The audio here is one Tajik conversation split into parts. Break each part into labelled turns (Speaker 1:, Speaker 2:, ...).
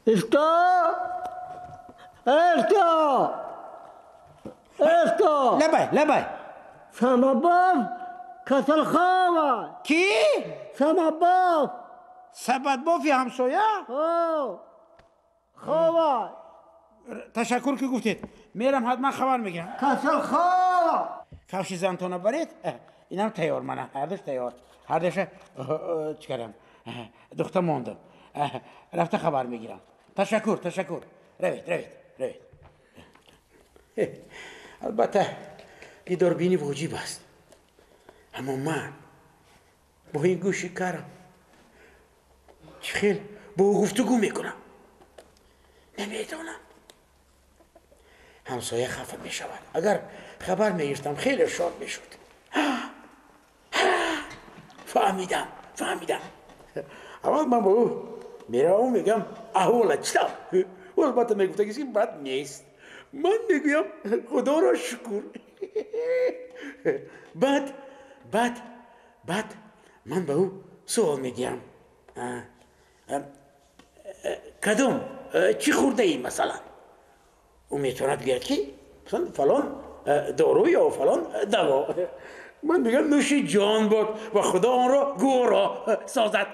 Speaker 1: Усто! Усто! Усто!
Speaker 2: Лабай, лабай.
Speaker 1: Самабов касалхова.
Speaker 2: Кӣ?
Speaker 1: Самабов.
Speaker 2: Сабадбофи ҳамсоя?
Speaker 1: Ҳо. Хова.
Speaker 2: Ташаккур ки гуфтед. Мерам, ҳатман хабар мегирам.
Speaker 1: Касалхова.
Speaker 2: Кавши зантона баред. Инам тайёр мана, ҳардуш тайёр. Ҳардуша чӣ кардам? Духта мондам. Рафта хабар мегирам. Ташаккур, ташаккур. Равед, равед, равед. Албатта, дидорбинӣ воҷиб аст. Аммо ман бо ин гӯши карам чӣ хел бо ӯ гуфтугӯ мекунам? Намедонам. Ҳамсоя хафа мешавад. Агар хабар мегирифтам, хеле шод мешуд. Фаҳмидам, фаҳмидам. Аввал ман бо ӯ меравам, мегӯям: аҳвола чӣ тавр? Ӯ албатта мегуфта, ки бад нест. Ман мегӯям: худоро шукр. Баъд ман ба ӯ суол медиҳам: кадом чӣ хӯрдаӣ, масалан? Ӯ метавонад гӯяд, ки масалан фалон дору ё фалон даво. Ман мегӯям: нӯши ҷон бод ва худо онро гуворо созад.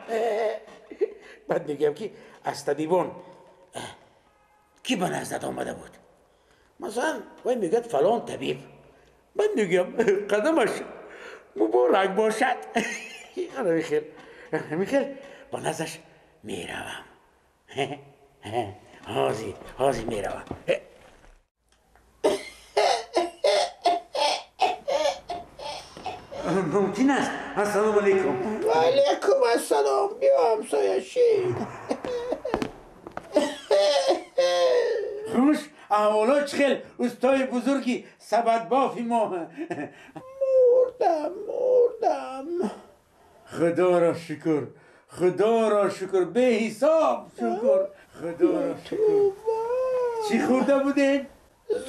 Speaker 2: Баъд мегӯям, ки аз табибон кӣ ба наздат омада буд? Масалан, вай мегӯяд: фалон табиб. Ман мегӯям: қадамаш муборак бошад. Ҳамин хел, ҳамин хел ба наздаш меравам. Ҳозир, ҳозир меравам. Мумкин аст? Ассалому алайкум.
Speaker 3: Ва алайкум ассалом. Биё, ҳамсоя, шин.
Speaker 2: Хуш, аҳволо чӣ хел, устои бузурги сабадбофи мо?
Speaker 3: Мурдам, мурдам.
Speaker 2: Худоро шукр, худоро шукр, беҳисоб шукр, худоро шукр. Чӣ хӯрда будед?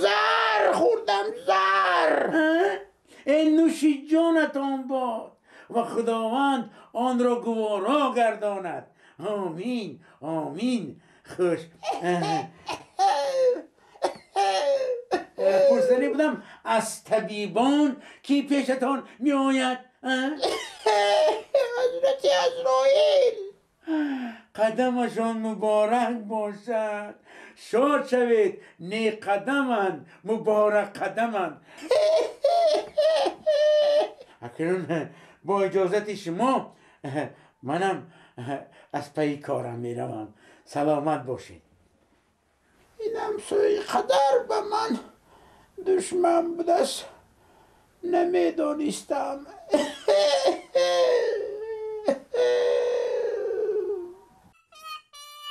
Speaker 3: Зар хӯрдам, зар.
Speaker 2: Эй, нӯши ҷонатон бод ва худованд онро гуворо гардонад. Омин, омин. Хуш, пурсанӣ будам, аз табибон кӣ пешатон меояд?
Speaker 3: Ҳазрати Азроил.
Speaker 2: Қадамашон муборак бошад, шод шавед. Не қадаманд, муборак қадаманд. Акнун бо иҷозати шумо манам аз пайи корам меравам. Саломат бошед.
Speaker 3: Ин ҳамсояи қадар ба ман душман будааст, намедонистам.